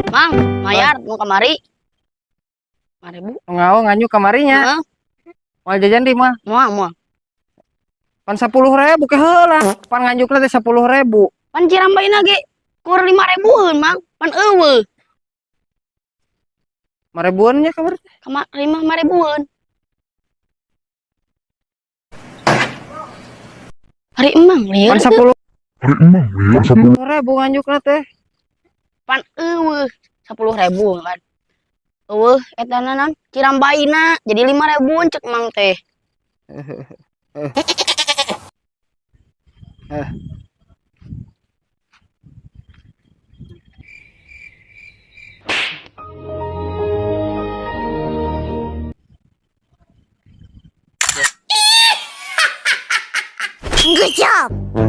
Mang, mayar nu kamari. 5.000. Ngao nganjuk kamarinya. Heeh, Moal jajan di mah. Moal moal. Pan 10.000 ke heula. Pan nganjukna teh 10.000. Pan cirambaina ge kur 5.000-eun, Mang. Pan eueuh. 5.000-an nya kamari teh. Kamari mah 5.000-eun. Hari emang lieur Pan teu. 10 Hari emang lieur 10.000 nganjukna teh. Pan eueuh 10.000 kan. Eueuh eta naon cirambaina jadi 5.000-eun cek Mang teh. Eh. Good job.